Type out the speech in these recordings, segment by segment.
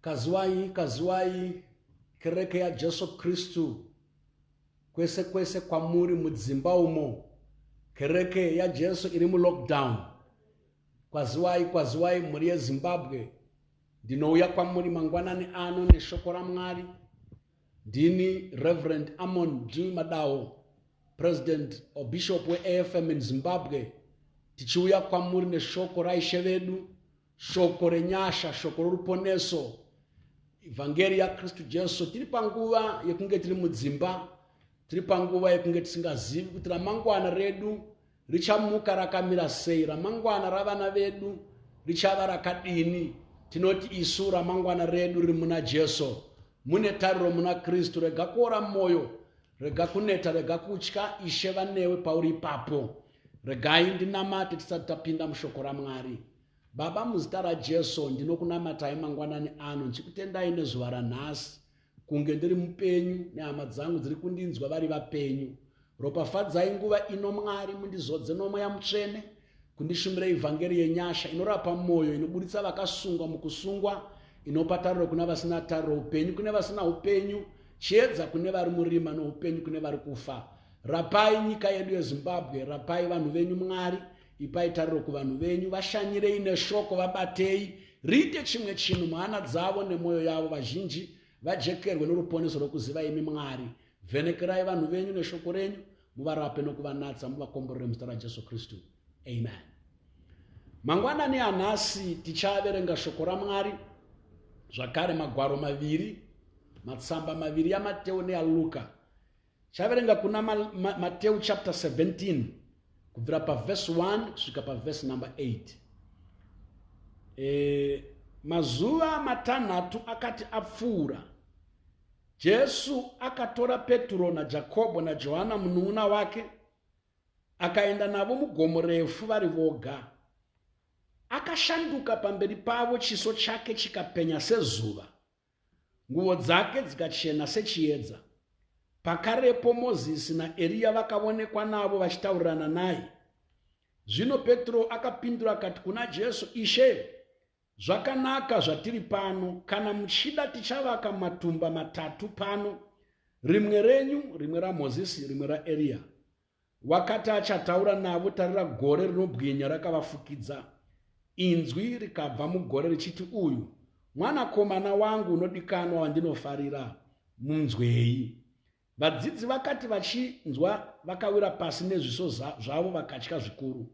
Kaziwai, kaziwai, kereke yaJesu Kristu, kwese kwese kwamuri mudzimba umo, kereke yaJesu iri mulockdown. Kwaziwai, kwaziwai mhuri yeZimbabwe, ndinouya kwamuri mangwanani ano neshoko raMwari. Ndini Reverend Amon D. Madawo, President or Bishop weAFM in Zimbabwe, tichiuya kwamuri neshoko raIshe vedu, shoko renyasha, shoko roruponeso, vhangeri yaKristu Jesu. Tiri panguva yekunge tiri mudzimba, tiri panguva yekunge tisingazivi kuti ramangwana redu richamuka rakamira sei, ramangwana ravana vedu richava rakadini. Tinoti isu ramangwana redu riri muna Jesu, mune tariro muna Kristu. Rega kuora mwoyo, rega kuneta, rega kutya, Ishe vanewe pauri ipapo. Regai ndinamate tisati tapinda mushoko raMwari. Baba, muzita raJesu ndinokunamatai mangwanani ano, ndichikutendai nezuva ranhasi, kunge ndiri mupenyu nehama dzangu dziri kundinzwa vari vapenyu. Ropafadzai nguva ino Mwari, mundizodze nomweya mutsvene kundishumira ivhangeri yenyasha inorapa mwoyo, inoburitsa vakasungwa mukusungwa, inopa tariro kuna vasina tariro, upenyu kune vasina upenyu, chiedza kune vari murima noupenyu kune vari kufa. Rapai nyika yedu yeZimbabwe, rapai vanhu venyu Mwari, ipai tariro kuvanhu venyu, vashanyirei neshoko, vabatei, riite chimwe chinhu muhana dzavo nemwoyo yavo, vazhinji vajekerwe noruponeso rwokuziva imi Mwari. Vhenekerai vanhu venyu neshoko renyu, muvarape nokuvanatsa, muvakomborere muzita raJesu Kristu. Amen. Mangwanani anhasi tichaverenga shoko raMwari zvakare, magwaro maviri, matsamba maviri yaMateo neyaLuka. Chaverenga kuna Mateo chapter 17 kubvira pavhesi 1 kusvika pavhesi number 8. Mazuva matanhatu akati apfuura, Jesu akatora Petro naJakobho naJohana munun'una wake, akaenda navo mugomo refu vari voga. Akashanduka pamberi pavo, chiso chake chikapenya sezuva, nguvo dzake dzikachena sechiedza. Pakarepo Mozisi naEriya vakavonekwa navo vachitaurirana naye. Zvino Petro akapindura akati kuna Jesu, Ishe, zvakanaka zvatiri pano. Kana muchida, tichavaka matumba matatu pano, rimwe renyu, rimwe raMozisi, rimwe raEriya. Wakati achataura navo, tarira, gore rinobwinya rakavafukidza. Inzwi rikabva mugore richiti, Uyu mwanakomana wangu unodikanwa wandinofarira, munzwei. Vadzidzi vakati vachinzwa, vakawira pasi nezviso zvavo vakatya zvikuru.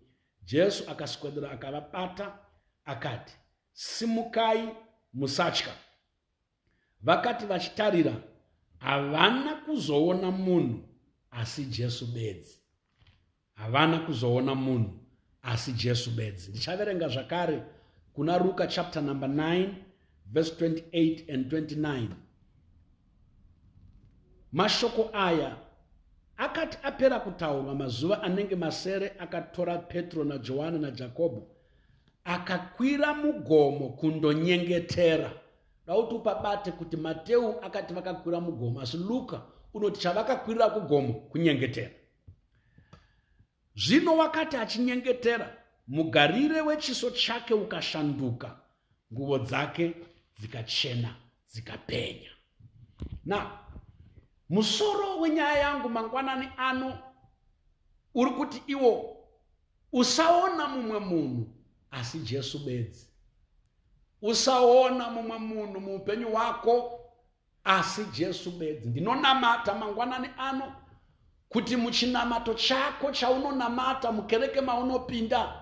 Jesu akaswedera akavabata akati, Simukai, musatya. Vakati vachitarira, havana kuzoona munhu asi Jesu bedzi. Havana kuzoona munhu asi Jesu bedzi. Ndichaverenga zvakare kuna Ruka chapter number 9 verse 28 and 29. Mashoko aya akati apera kutaurwa, mazuva anenge masere akatora Petro naJohani naJakobho akakwira mugomo kundonyengetera. Dauti upabate kuti Mateu akati vakakwira mugomo, asi Luka unoti chavakakwirira kugomo kunyengetera. Zvino wakati achinyengetera, mugarire wechiso chake ukashanduka, nguvo dzake dzikachena dzikapenya. Now, musoro wenyaya yangu mangwanani ano uri kuti iwo usaona mumwe munhu asi Jesu bedzi. Usaona mumwe munhu muupenyu hwako asi Jesu bedzi. Ndinonamata mangwanani ano kuti muchinamato chako chaunonamata mukereke maunopinda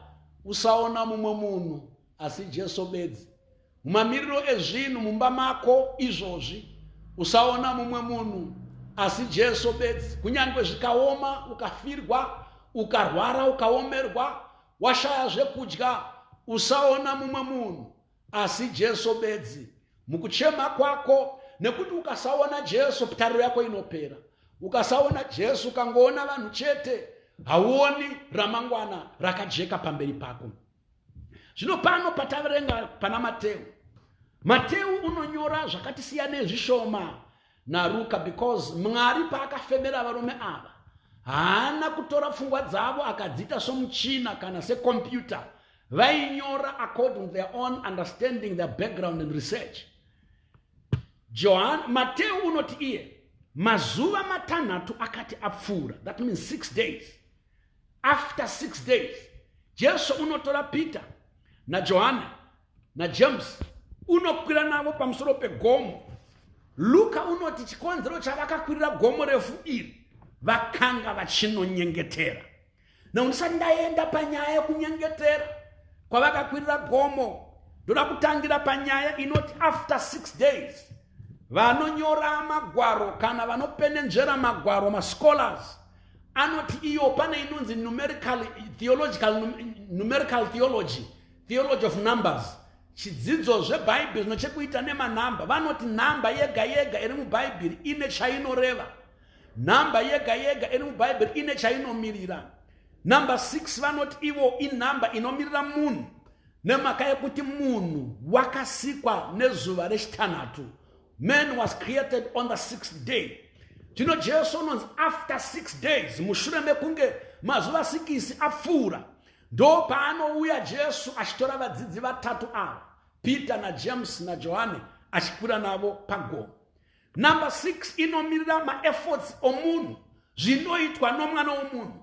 usaona mumwe munhu asi Jesu bedzi. Mumamiriro ezvinhu mumba mako izvozvi usaona mumwe munhu asi Jesu bedzi. Kunyange zvikaoma, ukafirwa, ukarwara, ukaomerwa, washaya zvekudya, usaona mumwe munhu asi Jesu bedzi. Mukuchema kwako, nekuti ukasaona Jesu tariro yako inopera. Ukasaona Jesu, ukangoona vanhu chete, hauoni ramangwana rakajeka pamberi pako. Zvino pano pataverenga pana Mateu, Mateu unonyora zvakati siyanei zvishoma naRuka, because Mwari paakafemera varume ava haana kutora pfungwa dzavo akadziita somuchina kana sekombiyuta. Vainyora according to their own understanding, their background and research. Johani, Mateo unoti iye mazuva matanhatu akati apfuura, that means 6 days. After 6 days, Jesu unotora Peter naJohana naJames, unokwira navo pamusoro pegomo. Luka unoti chikonzero chavakakwirira gomo refu iri, vakanga vachinonyengetera. Now, ndisati ndaenda panyaya yekunyengetera kwavakakwirira gomo, ndoda kutangira panyaya inoti after 6 days. Vanonyora magwaro kana vanopenenzvera magwaro, mascholars, anoti iyo pane inonzi numerical theological numerical theology, theology of numbers, chidzidzo zvebhaibheri zvino chekuita nemanhamba. Vanoti nhamba yega yega iri mubhaibheri ine chainoreva, nhamba yega yega iri mubhaibheri ine chainomirira. Namba 6, vanoti ivo, inhamba inomirira munhu, nemhaka yekuti munhu wakasikwa nezuva rechitanhatu. Man was created on the sixth day. Zvino Jesu unonzi after 6 days, mushure mekunge mazuva 6 apfuura, ndo paanouya Jesu achitora vadzidzi vatatu ava, Peter naJames naJohane, achikwira navo pagomo. Namba 6 inomirira maefforts omunhu, zvinoitwa nomwana womunhu.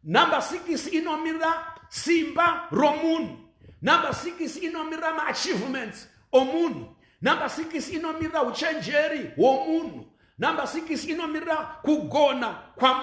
Namba 6 inomirira simba romunhu. Namba 6 inomirira maachievements omunhu. Namba 6 inomirira uchenjeri hwomunhu. Namba 6 inomirira kugona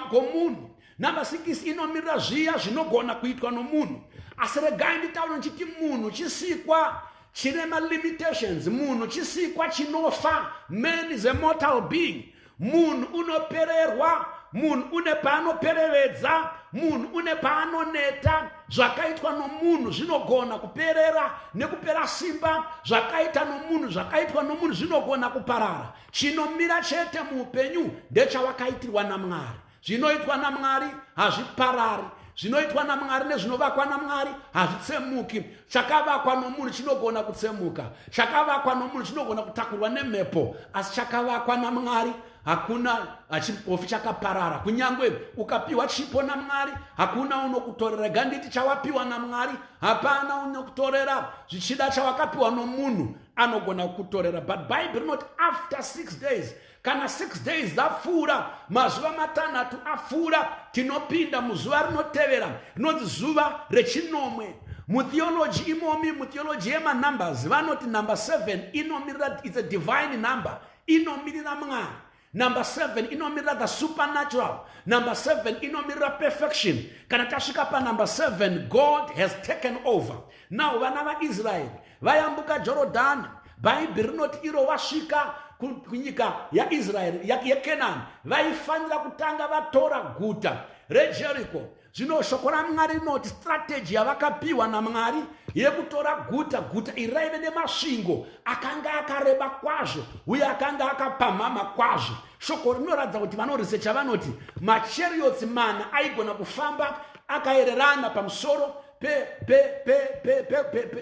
kwomunhu. Namba 6 inomirira zviya zvinogona kuitwa nomunhu. Asi regai nditaure ndichiti munhu chisikwa chine malimitations, munhu chisikwa chinofa. Man is a mortal being. Munhu unopererwa, munhu une paanoperevedza, munhu une paanoneta. Zvakaitwa nomunhu zvinogona kuperera nekupera simba. Zvakaita nomunhu, zvakaitwa nomunhu zvinogona kuparara. Chinomira chete muupenyu ndechawakaitirwa naMwari. Zvinoitwa naMwari hazviparari. Zvinoitwa naMwari nezvinovakwa naMwari hazvitsemuki. Chakavakwa nomunhu chinogona kutsemuka, chakavakwa nomunhu chinogona kutakurwa nemhepo, asi chakavakwa naMwari hakuna, hachimbofi chakaparara. Kunyange ukapiwa chipo naMwari, hakuna unokutorera. Ganditi chawapiwa naMwari hapana unokutorera. Zvichida chawakapiwa nomunhu anogona kukutorera, but Bible rinoti after 6 days, kana 6 days dzapfuura, mazuva matanhatu apfuura, tinopinda muzuva rinotevera rinonzi zuva rechinomwe. Mutheology imomi, mutheology yemanumbers, vanoti number 7 inomirira, it's a divine number, inomirira Mwari. Number 7 inomirira the supernatural. Number 7 inomirira perfection. Kana tasvika panumber 7, God has taken over. Now, vana vaIsraeri vayambuka Jorodhani. Bhaibheri rinoti iro vasvika kunyika yaIsraeri, yeKenani, vaifanira kutanga vatora guta reJeriko. Zvino shoko raMwari rinoti strategy yavakapiwa naMwari yekutora guta, guta iri raive nemasvingo akanga akareba kwazvo uye akanga akapamhama kwazvo. Shoko rinoratidza kuti vanorisecha vanoti machariots mana aigona kufamba akayererana pamusoro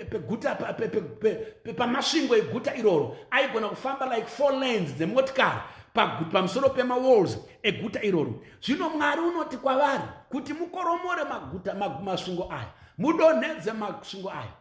peguta, pamasvingo eguta iroro. Aigona kufamba like four lanes dzemotikari pamusoro pemawalls eguta iroro. Zvino Mwari unoti kwavari kuti mukoromore maguta, masvingo aya, mudonhedze masvingo aya,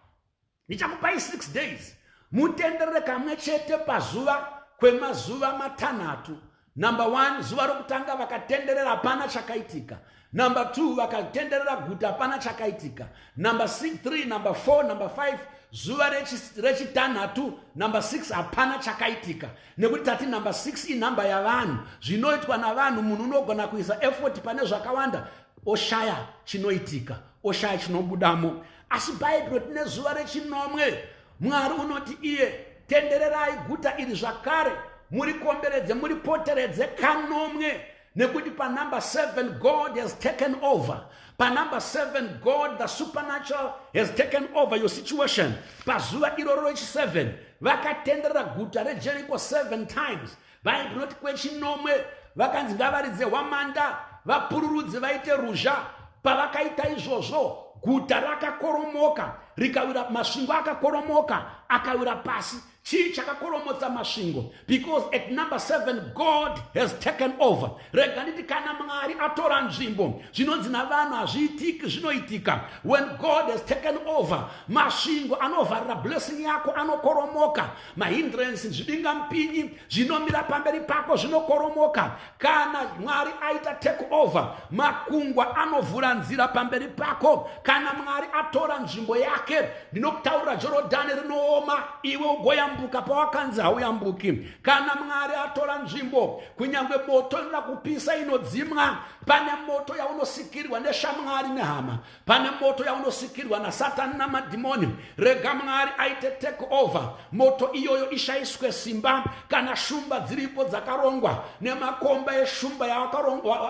ndichakupai 6 days, mutenderere kamwe chete pazuva kwemazuva matanhatu. Number 1, zuva rokutanga vakatenderera, hapana chakaitika. Number 2, vakatenderera guta, hapana chakaitika. Number 3, number 4, number 5, zuva rechitanhatu, number 6, hapana chakaitika, nekuti tati number 6 inhamba yavanhu, zvinoitwa navanhu. Munhu unogona kuisa effort pane zvakawanda, oshaya chinoitika, oshaya chinobudamo. Asi Bhaibheri tine zuva rechinomwe, Mwari unoti iye, tendererai guta iri zvakare, murikomberedze, muripoteredze kanomwe, nekuti panumber 7 God has taken over. Panumber 7, God the supernatural has taken over your situation. Pazuva iroro rechi7 vakatenderera guta reJericho 7 times. Bhaibheri rinoti kwechinomwe vakanzi ngavaridze hwamanda, vapururudze, vaite ruzha. Pavakaita izvozvo, guta rakakoromoka rikawira, masvingo akakoromoka akawira pasi. Chii chakakoromotsa masvingo? Because at number 7 God has taken over. Rega nditi kana Mwari atora nzvimbo, zvinonzi navanhu hazviitiki, zvinoitika. When God has taken over, masvingo anovharira blessing yako anokoromoka. Mahindrance, zvidingamupinyi zvinomira pamberi pako zvinokoromoka. Kana Mwari aita take over, makungwa anovhura nzira pamberi pako. Kana Mwari atora nzvimbo yake, ndinokutaurira, Jorodhani rinooma, iwe ugoyambuka pawakanzi hauyambuki. Kana Mwari atora nzvimbo, kunyange moto inoda kupisa inodzimwa. Pane moto yaunosikirwa neshamwari nehama, pane moto yaunosikirwa naSatani namadhimoni. Rega Mwari aite take over, moto iyoyo ishayiswe simba. Kana shumba dziripo dzakarongwa nemakomba eshumba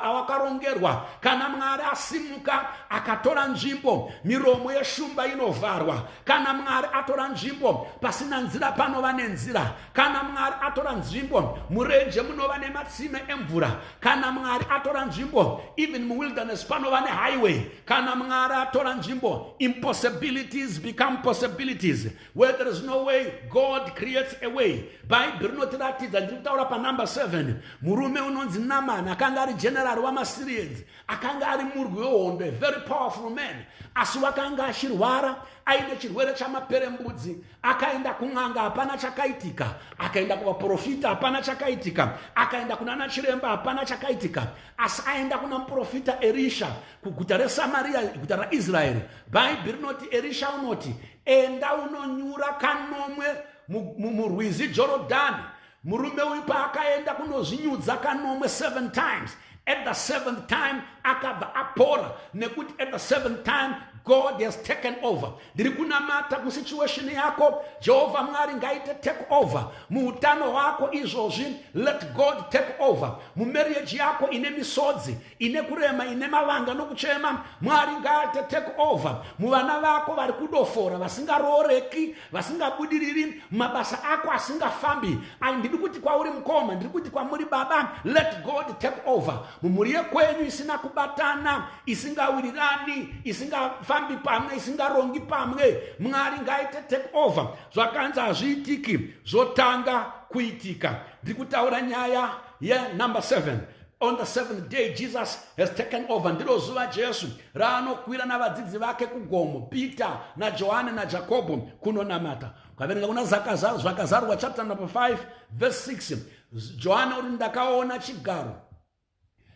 awakarongerwa, kana Mwari asimuka akatora nzvimbo, miromo yeshumba inovharwa. Kana Mwari atora nzvimbo, pasina nzira panova nenzira. Kana Mwari atora nzvimbo, murenje munova nematsime emvura. Kana Mwari atora nzvimbo, even muwilderness panova nehighway. Kana Mwari atora nzvimbo, impossibilities become possibilities. Where there is no way, God creates a way. Bhaibheri rinotiratidza, ndiri kutaura panumber 7, murume unonzi Namani akanga ari general wamaSyrians, akanga ari murwi wehondo, a very powerful man, asi wakanga achirwara, aine chirwere chamaperembudzi. Akaenda kun'anga, hapana chakaitika. Akaenda kuvaprofita, hapana chakaitika. Akaenda kuna nachiremba, hapana chakaitika. Asi aenda kuna muprofita Erisha kuguta reSamaria, guta raIsraeri, Bhaibheri rinoti Erisha unoti, "Enda unonyura kanomwe murwizi Jorodhani." Murume uyu paakaenda kunozvinyudza kanomwe, seven times, at the seventh time akabva apora, nekuti at the seventh time God has taken over. Ndiri kunamata kusituation yako, Jehovha Mwari ngaite take over muutano hwako izvozvi. Let God take over mumarriage yako ine misodzi, ine kurema, ine mavanga nokuchema. Mwari ngaite take over muvana vako vari kudofora, vasingarooreki, vasingabudiriri, mumabasa ako asingafambi. Ndiri kuti kwauri mukoma, ndiri kuti kwamuri baba, let God take over mumhuri yekwenyu isina kubatana, isingawirirani, isingafambi pamwe, isingarongi pamwe. Mwari ngaite take over. Zvakanzi hazviitiki zvotanga kuitika. Ndiri kutaura nyaya yenumber 7. On the seventh day Jesus has taken over. Ndiro zuva Jesu raanokwira navadzidzi vake kugomo, Peter naJohani naJakobho, kunonamata. Ukaverenga kuna Zvakazarwa chapter number 5 verse 6, Johani uri, "Ndakaona chigaro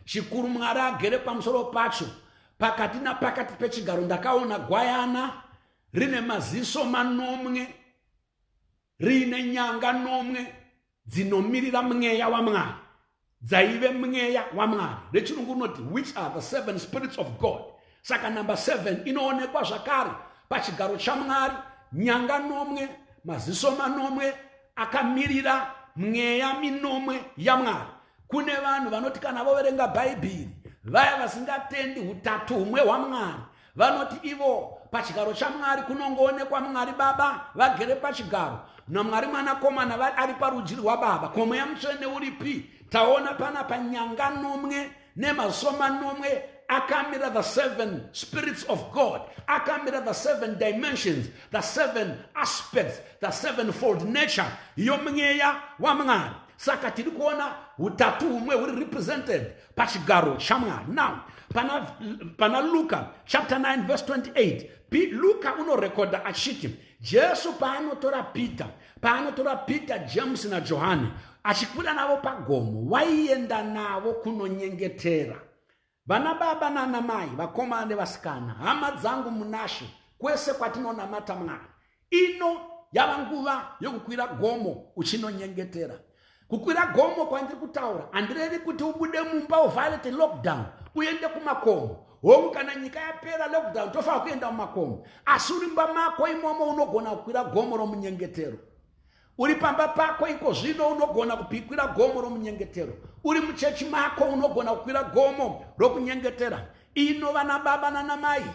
chikuru, Mwari agere pamusoro pacho. Pakati napakati pechigaro ndakaona gwayana rine maziso manomwe, riine nyanga nomwe dzinomirira mweya waMwari, dzaive mweya waMwari." Rechirungu unoti, "Which are the seven spirits of God." Saka number 7 inoonekwa zvakare pachigaro chaMwari, nyanga nomwe, maziso manomwe akamirira mweya minomwe yaMwari. Kune vanhu vanoti kana voverenga Bhaibheri, vaya vasingatendi utatu humwe hwaMwari, vanoti ivo pachigaro chaMwari kunongoonekwa Mwari Baba vagere pachigaro, naMwari Mwanakomana ari parudyi rwaBaba. Ko Mweya Mutsvene uripi? Taona panapa nyanga nomwe nemaziso manomwe akamira the seven spirits of God, akamira the seven dimensions, the seven aspects, the sevenfold nature yomweya waMwari. Saka tiri kuona utatu humwe huri represented pachigaro chaMwari. Now pana Luka chapter 9 verse 28, Luka unorekodha achiti Jesu paanotora Peter, James naJohani achikwira navo pagomo, waienda navo kunonyengetera. Vana baba nana mai, vakomana nevasikana, hama dzangu munashe, kwese kwatinonamata Mwari, ino yava nguva yokukwira gomo uchinonyengetera. Kukwira gomo kwandiri kutaura, handirevi kuti ubude mumba, uviolate lockdown, uende kumakomo. Hongu, kana nyika yapera lockdown tofanira kuenda mumakomo, asi uri mumba mako imomo unogona kukwira gomo romunyengetero. Uri pamba pako iko zvino unogona kukwira gomo romunyengetero. Uri muchechi mako unogona kukwira gomo rokunyengetera. Ino vana baba nanamai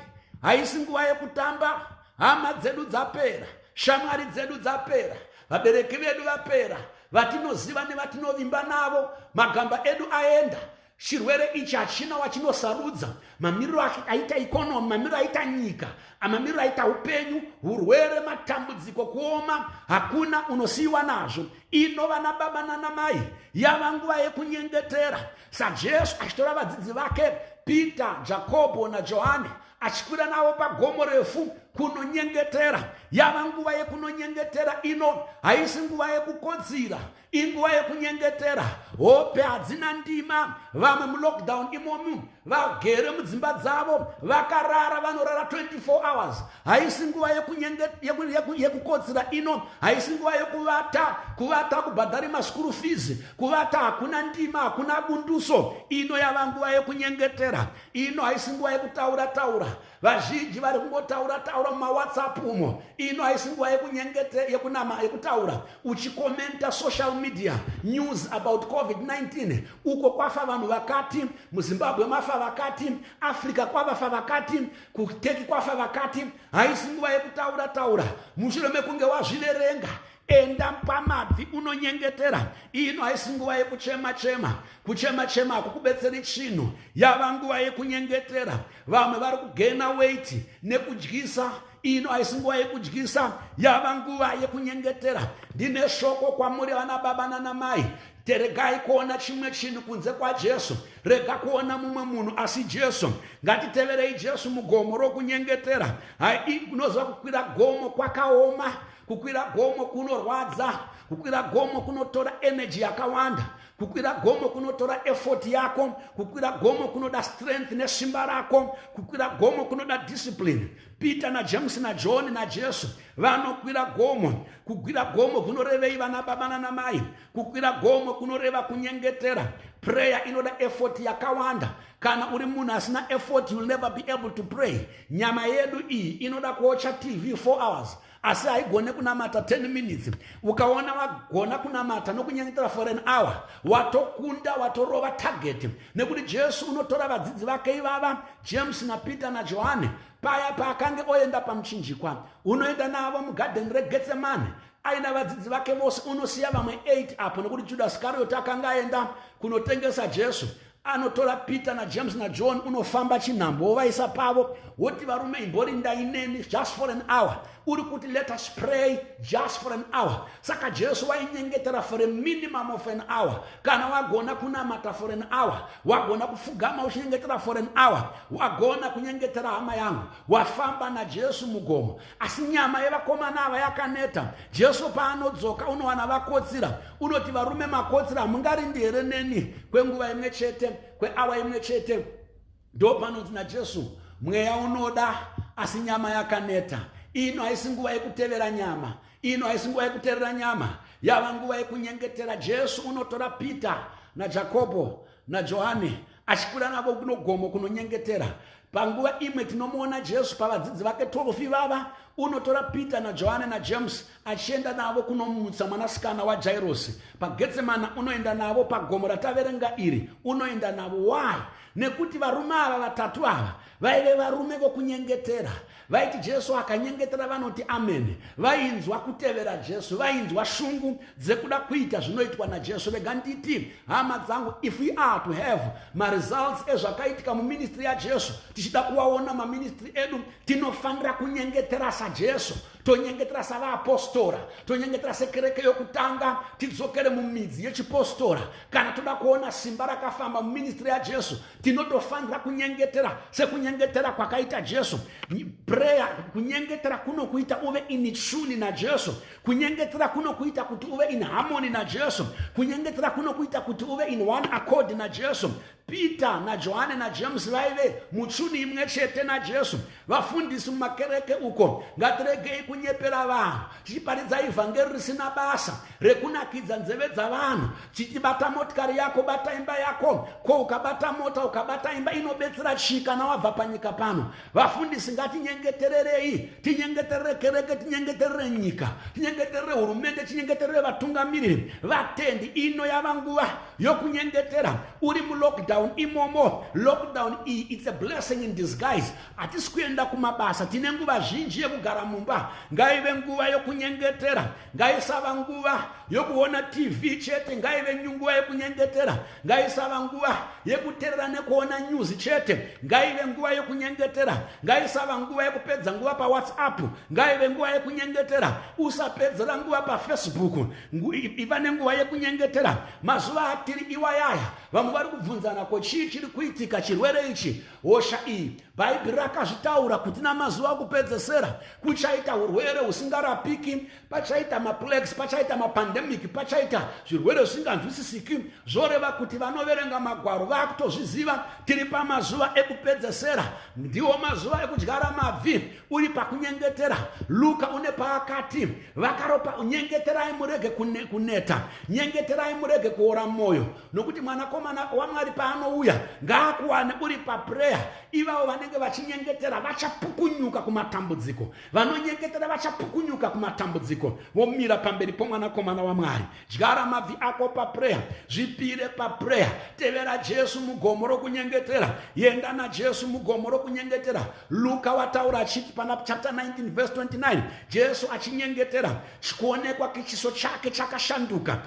haisi nguva yekutamba. Hama dzedu dzapera, shamwari dzedu dzapera, vabereki vedu vapera, vatinoziva nevatinovimba navo, magamba edu aenda. Chirwere ichi hachina wachinosarudza. Mamiriro aita ikonomi, mamiriro aita nyika, mamiriro aita upenyu, urwere, matambudziko, kuoma, hakuna unosiyiwa nazvo. Ino vana baba nana mai, yava nguva yekunyengetera. SaJesu achitora vadzidzi vake Peter, Jakobho naJohane, achikwira navo pagomo refu kunonyengetera. Yava nguva yekunonyengetera ino, haisi nguva yekukotsira, inguva yekunyengetera. Hope hadzina ndima. Vamwe mulockdown imomu vagere mudzimba dzavo vakarara, vanorara 24 hours. Haisi nguva yekukotsira ino, haisi nguva yekuvata. Kuvata kubhadhari maschool fees, kuvata hakuna ndima, hakuna bunduso. Ino yava nguva yekunyengetera. Ino haisi nguva yekutaura taura. Vazhinji vari kungotaura taura mumawhatsapp umo. Ino haisi nguva yekunama, yekutaura uchikomenta social media news about COVID-19. Uko kwafa vanhu vakati, muZimbabwe mafa vakati, Africa kwavafa vakati, kuTurkey kwafa vakati. Haisi nguva yekutaura taura. Mushure mekunge wazviverenga, enda pamabvi unonyengetera. Ino haisi nguva yekuchema chema. Kuchema chema hakukubetseri chinhu. Yava nguva yekunyengetera. Vamwe vari kugaina weight nekudyisa. Ino haisi nguva yekudyisa, yava nguva yekunyengetera. Ndine shoko kwamuri vana baba nanamai: teregai kuona chimwe chinhu kunze kwaJesu. Rega kuona mumwe munhu asi Jesu. Ngatiteverei Jesu mugomo rokunyengetera. Hai, unoziva kukwira gomo kwakaoma, kukwira gomo kunorwadza, kukwira gomo kunotora energy yakawanda, kukwira gomo kunotora effort yako, kukwira gomo kunoda strength nesimba rako, kukwira gomo kunoda discipline. Peter naJames naJohn naJesu vanokwira gomo. Kukwira gomo kunorevei, vana baba nanamai? Kukwira gomo kunoreva kunyengetera. Prayer inoda effort yakawanda. Kana uri munhu asina effort, you'll never be able to pray. Nyama yedu iyi inoda kuwatcha TV 4 hours, asi haigone kunamata 10 minutes. Ukaona wagona kunamata nokunyengetera for an hour, watokunda, watorova target. Nekuti Jesu unotora vadzidzi vake ivava, James naPeter naJohane, paya paakange oenda pamuchinjikwa, unoenda navo mugadheni reGetsemane aina vadzidzi vake vose. Unosiya vamwe 8 apo nekuti Judas Karioti akanga aenda kunotengesa Jesu. Anotora Peter naJames naJohn, unofamba chinhambo, wovaisa pavo, woti, "Varume, imborindai neni just for an hour." Uri kuti, "Let us pray just for an hour." Saka Jesu wainyengetera for a minimum of an hour. Kana wagona kunamata for an hour, wagona kupfugama uchinyengetera for an hour, wagona kunyengetera, hama yangu, wafamba naJesu mugomo. Asi nyama yevakomana ava yakaneta. Jesu paanodzoka unowana vakotsira. Unoti, "Varume, makotsira, hamungarindi here neni kwenguva imwe chete, kweawa imwe chete?" Ndo panonzi naJesu, "Mweya unoda, asi nyama yakaneta." Ino haisi nguva yekutevera nyama, ino haisi nguva yekuteerera nyama, yava nguva yekunyengetera. Jesu unotora Peter naJakobho naJohani, achikwira navo kunogomo kunonyengetera. Panguva imwe tinomuona Jesu pavadzidzi vake 12 ivava, unotora Peter naJohane naJames, achienda navo kunomutsa mwanasikana waJairosi paGetsemana. Unoenda navo pagomo rataverenga iri, unoenda navo. Why? Nekuti varume ava vatatu ava vaive varume vokunyengetera. Vaiti Jesu akanyengetera vanoti amen. Vainzwa kutevera Jesu, vainzwa shungu dzekuda kuita zvinoitwa naJesu. Rega nditi, hama dzangu, if we are to have maresults ezvakaitika muministry yaJesu, tichida kuvaona maministry edu, tinofanira kunyengetera saJesu, tonyengetera savaapostora, tonyengetera sekereke yokutanga, tidzokere mumidzi yechipostora. Kana toda kuona simba rakafamba muministry yaJesu, tinotofanira kunyengetera sekunyengetera kwakaita Jesu. Prayer, kunyengetera kunokuita uve in tune naJesu. Kunyengetera kunokuita kuti uve in harmony naJesu. Kunyengetera kunokuita kuti uve in one accord naJesu. Peter naJohane naJames vaive mutune imwe chete naJesu. Vafundisi mumakereke uko, ngatiregei kunyepera vanhu tichiparidza ivhangeri risina basa, rekunakidza nzeve dzavanhu, tichibata motikari yako, bata imba yako. Ko ukabata mota, ukabata imba, inobetsera chii kana wabva panyika pano? Vafundisi, ngatinyengetererei, tinyengeterere kereke, tinyengeterere nyika, tinyengeterere hurumende, tinyengeterere vatungamiriri. Vatendi, ino yava nguva yokunyengetera. Uri mulockdown imomo, lockdown iyi, it's a blessing in disguise. Hatisi kuenda kumabasa, tine nguva zhinji yekugara mumba. Ngaive nguva yokunyengetera, ngaisava nguva yokuona TV chete. Ngaive nguva yekunyengetera, ngaisava nguva yekuteerera nekuona news chete. Ngaive nguva yekunyengetera, ngaisava nguva yekupedza nguva paWhatsApp. Ngaive nguva yekunyengetera. Usapedzera nguva paFacebook, iva nenguva yekunyengetera. Mazuva atiri iwayaya, vamwe vari kubvunzana, ko chii chiri kuitika, chirwere ichi, hosha iyi? Bhaibheri rakazvitaura kuti namazuva okupedzesera kuchaita urwere husingarapiki, pachaita maplagues, pachaita mapandemic, pachaita zvirwere zvisinganzwisisiki. Zvoreva kuti vanoverenga magwaro vaakutozviziva, tiri pamazuva ekupedzesera. Ndiwo mazuva ekudyara mabvi uri pakunyengetera. Luka une paakati vakaropa, nyengeterai murege kuneta, nyengeterai murege kuora mwoyo, nokuti Mwanakomana waMwari paanouya ngaakuwane uri paprayer. Ivavo vanenge vachinyengetera vachapukunyuka kumatambudziko. Vanonyengetera vachapukunyuka kumatambudziko, vomira pamberi poMwanakomana waMwari. Dyara mabvi ako paprayer, zvipire paprayer. Tevera Jesu mugomo rokunyengetera, yenda naJesu mugomo rokunyengetera. Luka wataura achiti pana chapter 19 verse 29, Jesu achinyengetera, chikuonekwa kechiso chake chakashanduka,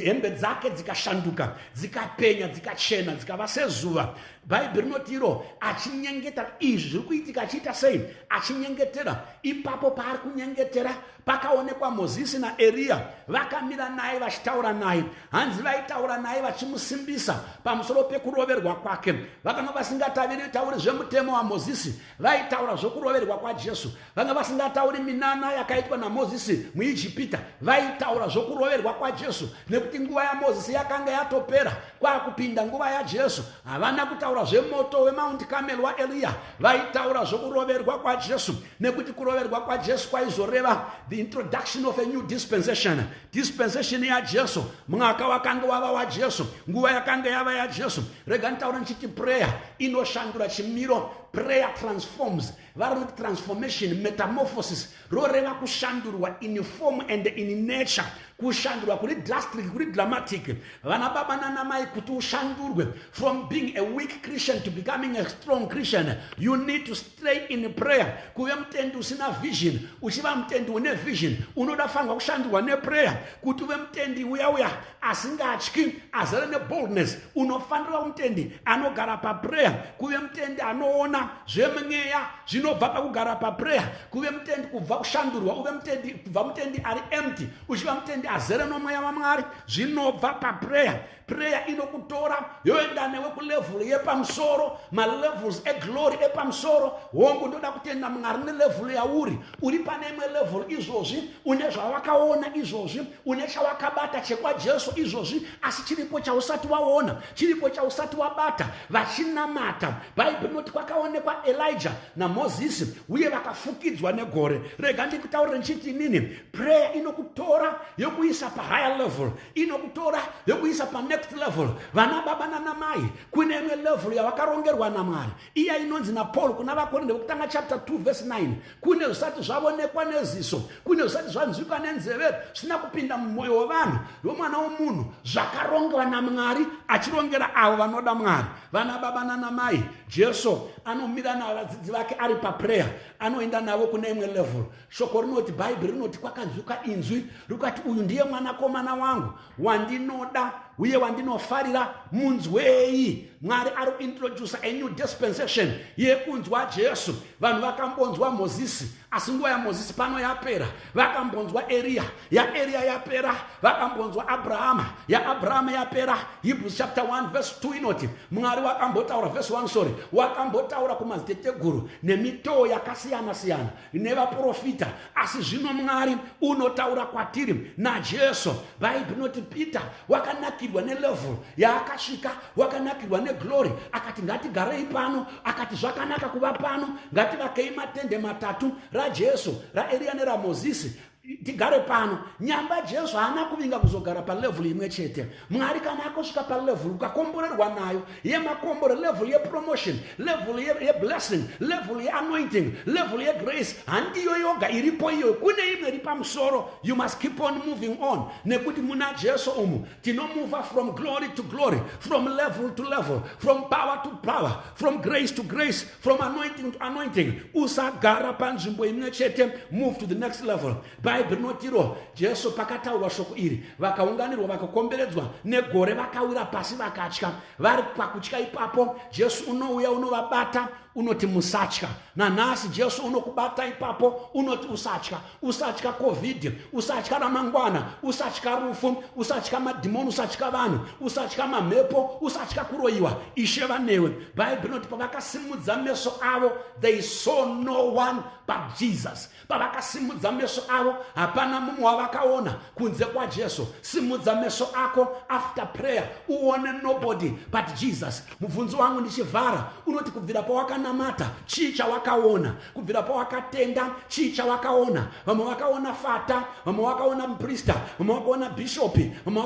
hembe dzake dzikashanduka, dzikapenya, dzikachena, dzikava sezuva. Bhaibheri rinoti iro achinyengetera, izvi zviri kuitika achiita sei? Achinyengetera. Ipapo paari kunyengetera, pakaonekwa Mozisi naEriya vakamira naye vachitaura naye. Hanzi vaitaura naye vachimusimbisa pamusoro pekuroverwa kwake. Vakanga vasingatauri zvemutemo waMozisi, vaitaura zvokuroverwa kwaJesu. Vanga vasingatauri minana yakaitwa naMozisi muIjipita, vaitaura zvokuroverwa kwaJesu, nekuti nguva yaMozisi yakanga yatopera, kwakupinda nguva yaJesu. Havana kutaura zvemoto weMount Carmel waEriya, vaitaura zvokuroverwa kwaJesu, nekuti kuroverwa kwaJesu kwaizoreva the introduction of a new dispensation, dispensation yaJesu. Mwaka wakanga wava waJesu, nguva yakanga yava yaJesu. Rega nditaura ndichiti prayer inoshandura chimiro. Prayer transforms. Vari kuti transformation, metamorphosis, roreva kushandurwa in form and in nature, kushandurwa kuri drastic, kuri dramatic. Vana baba nanamai, kuti ushandurwe from being a weak Christian to becoming a strong Christian, you need to stay in prayer. Kuve mutendi usina vision uchiva mutendi une vision, unoda fanirwa kushandurwa neprayer. Kuti uve mutendi uya uya asingatyi, azere neboldness, unofanira mutendi anogara paprayer. Kuve mutendi anoona zvemweya zvinobva pakugara paprayer. Kuve mutendi kubva kushandurwa, uve mutendi, kubva mutendi ari empty uchiva mutendi azere nomweya waMwari, zvinobva paprayer. Prayer inokutora yoenda newe kulevel yepamusoro, malevels eglory epamusoro. Hongu, ndoda kutenda Mwari nelevel yauri. Uri pane imwe level izvozvi, une zvawakaona izvozvi, une chawakabata chekwaJesu izvozvi, asi chiripo chausati waona, chiripo chausati wabata. Vachinamata, Bhaibheri rinoti kwakaonekwa Elijah naMozisi uye vakafukidzwa negore. Rega ndikutaurire ndichiti inini, prayer inokutora yokuisa pahigher level, inokutora yokuisa panext level. Vana baba nanamai, kune imwe level yawakarongerwa naMwari, iya inonzi naPaul kuna Vakorinde vekutanga chapter 2 verse 9, kune zvisati zvavonekwa neziso, kune zvisati zvanzwikwa nenzeve, zvisina kupinda mumwoyo wevanhu wemwana womunhu, zvakarongwa naMwari achirongera avo vanoda Mwari. Vana baba nanamai, Jesu anomira navadzidzi vake ari paprayer, anoenda navo kune imwe level. Shoko rinoti, Bhaibheri rinoti kwakanzwikwa inzwi rikati, "Uyu ndiye mwanakomana wangu wandinoda uye wandinofarira, munzwei." Mwari ari kuintroduca a new dispensation yekunzwa Jesu. Vanhu vakambonzwa Mozisi, asi nguva yaMozisi pano yapera. Vakambonzwa Eriya, yaEriya yapera. Vakambonzwa Abrahama, yaAbrahama yapera. Hebrews chapter 1 verse 2 inoti Mwari wakambotaura, verse 1, sorry, wakambotaura kumadziteteguru nemitoo yakasiyana-siyana nevaprofita, asi zvino Mwari unotaura kwatiri naJesu. Bhaibheri inoti Peter wakanakirwa nelevel yaakasvika, wakanakirwa neglory, akati, "Ngatigarei pano." Akati, "Zvakanaka kuva pano, ngativakei matende matatu, raJesu, raEriya neraMozisi." Tigare pano. Nyamba Jesu haana kuvinga kuzogara palevel imwe chete. Mwari kana akosvika palevel ukakomborerwa nayo yemakombore, level yepromotion, level yeblessing, level yeanointing, level yegrace, handiyo yoga iripo iyoyo. Kune imwe iri pamusoro. You must keep on moving on, nekuti muna Jesu umu tinomova from glory to glory, from level to level, from power to power, from grace to grace, from anointing to anointing. Usagara panzvimbo imwe chete. Move to the next level. Bhaibheri rinotiro Jesu pakataurwa shoko iri, vakaunganirwa, vakakomberedzwa negore, vakawira pasi, vakatya. Vari pakutya ipapo, Jesu unouya, unovabata, unoti, "Musatya." Nanhasi Jesu unokubata ipapo, unoti, "Usatya." Usatya COVID, usatya ramangwana, usatya rufu, usatya madhimoni, usatya vanhu, usatya mamhepo, usatya kuroyiwa. Ishe vanewe. Bhaibheri rinoti pavakasimudza meso avo, they saw no one but Jesus. Pavakasimudza meso avo, hapana mumwe wavakaona kunze kwaJesu. Simudza meso ako after prayer, uone nobody but Jesus. Mubvunzo wangu ndichivhara unoti, kubvira pawakanamata, chii chawakaona? Kubvira pawakatenda, chii chawakaona? Vamwe vakaona fata, vamwe vakaona muprista, vamwe vakaona bhishopi, vamwe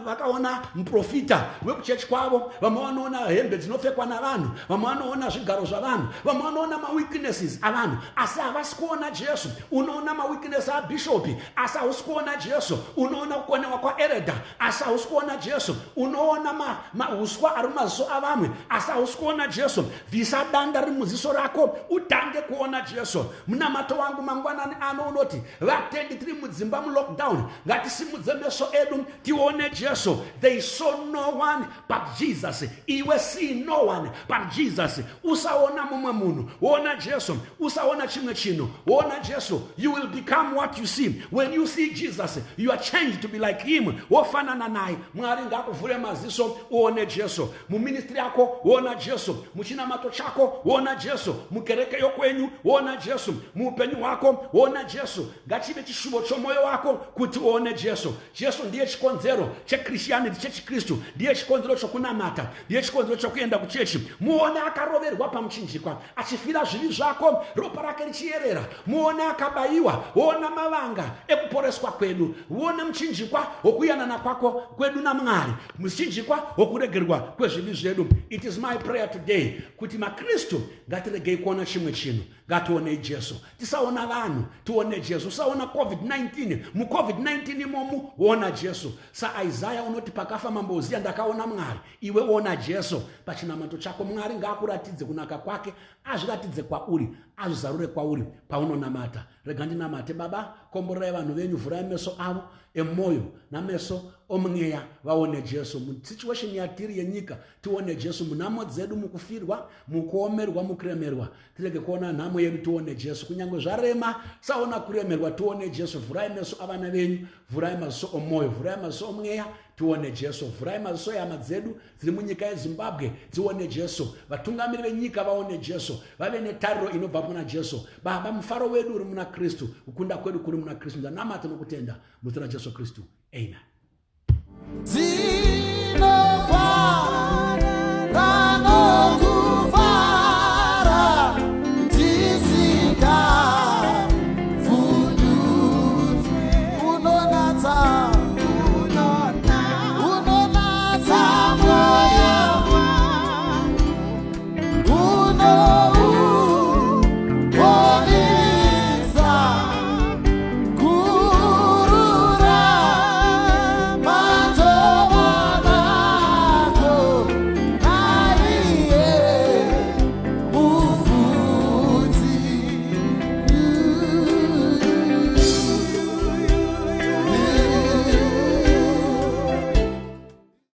vakaona muprofita wekuchechi kwavo, vamwe vanoona hembe dzinopfekwa navanhu, vamwe vanoona zvigaro zvavanhu, vamwe vanoona maweaknesses avanhu, asi havasi kuona Jesu. Unoona maweakness abhishopi, asi hausi kuona Jesu. Unoona kukonewa kwaelder, asi hausi kuona Jesu. Unoona mauswa ari mumaziso avamwe, asi hausi kuona Jesu. Bvisa danda riri muziso rako, utange kuona Jesu. Munamato wangu mangwanani ano unoti, vatendi tiri mudzimba mulockdown, ngatisimudze meso edu tione Jesu. They saw no one but Jesus. Iwe, see no one but Jesus. Usaona mumwe munhu, ona Jesu. Usaona chimwe chinhu, ona Jesu. You will become what you see. When you see Jesus, you are changed to be like him, wofanana naye. Mwari ngakuvhure maziso uone Jesu. Muministry yako, ona Jesu. Muchinamato chako, ona Jesu. Mukereke yokwenyu, ona Jesu. Muupenyu hwako, ona Jesu. Ngachive chishuvo chomwoyo wako kuti uone Jesu. Jesu ndiye chikonzero chechristianity, chechikristu. Ndiye chikonzero chokunamata, ndiye chikonzero chokuenda kuchechi. Muone akaroverwa pamuchinjikwa achifira zvivi zvako, ropa rake richiyerera. Muone akabayiwa. Ona mavanga ekuporeswa kwedu. Uone muchinjikwa wokuyanana kwako kwedu naMwari, muchinjikwa wokuregerwa kwezvivi zvedu. It is my prayer today kuti makristu ngatiregei kuona chimwe chinhu, ngationei Jesu. Tisaona vanhu, tione Jesu. Usaona COVID-19. Mucovid-19 imomu, ona Jesu. SaIsaya unoti, "Pakafa Mambo Uziya, ndakaona Mwari." Iwe ona Jesu pachinamato chako. Mwari ngaakuratidze kunaka kwake, azviratidze kwauri, azvizarure kwauri paunonamata. Rega ndinamate. Baba, komborerai vanhu venyu. Vhurai meso avo emwoyo nameso omweya, vaone Jesu musituation yatiri yenyika. Tione Jesu munhamo dzedu, mukufirwa, mukuomerwa, mukuremerwa. Tirege kuona nhamo yedu, tione Jesu. Kunyange zvarema, saona kuremerwa, tione Jesu. Vhurai meso avana venyu, vhurai maziso omwoyo, vhurai maziso omweya, tione Jesu. Vhurai maziso ehama dzedu dziri munyika yeZimbabwe, dzione Jesu. Vatungamiri venyika vaone Jesu, vave netariro inobva muna Jesu. Baba, mufaro wedu uri muna Kristu, kukunda kwedu kuri muna Kristu. Ndanamata nokutenda muzita raJesu Kristu, amen.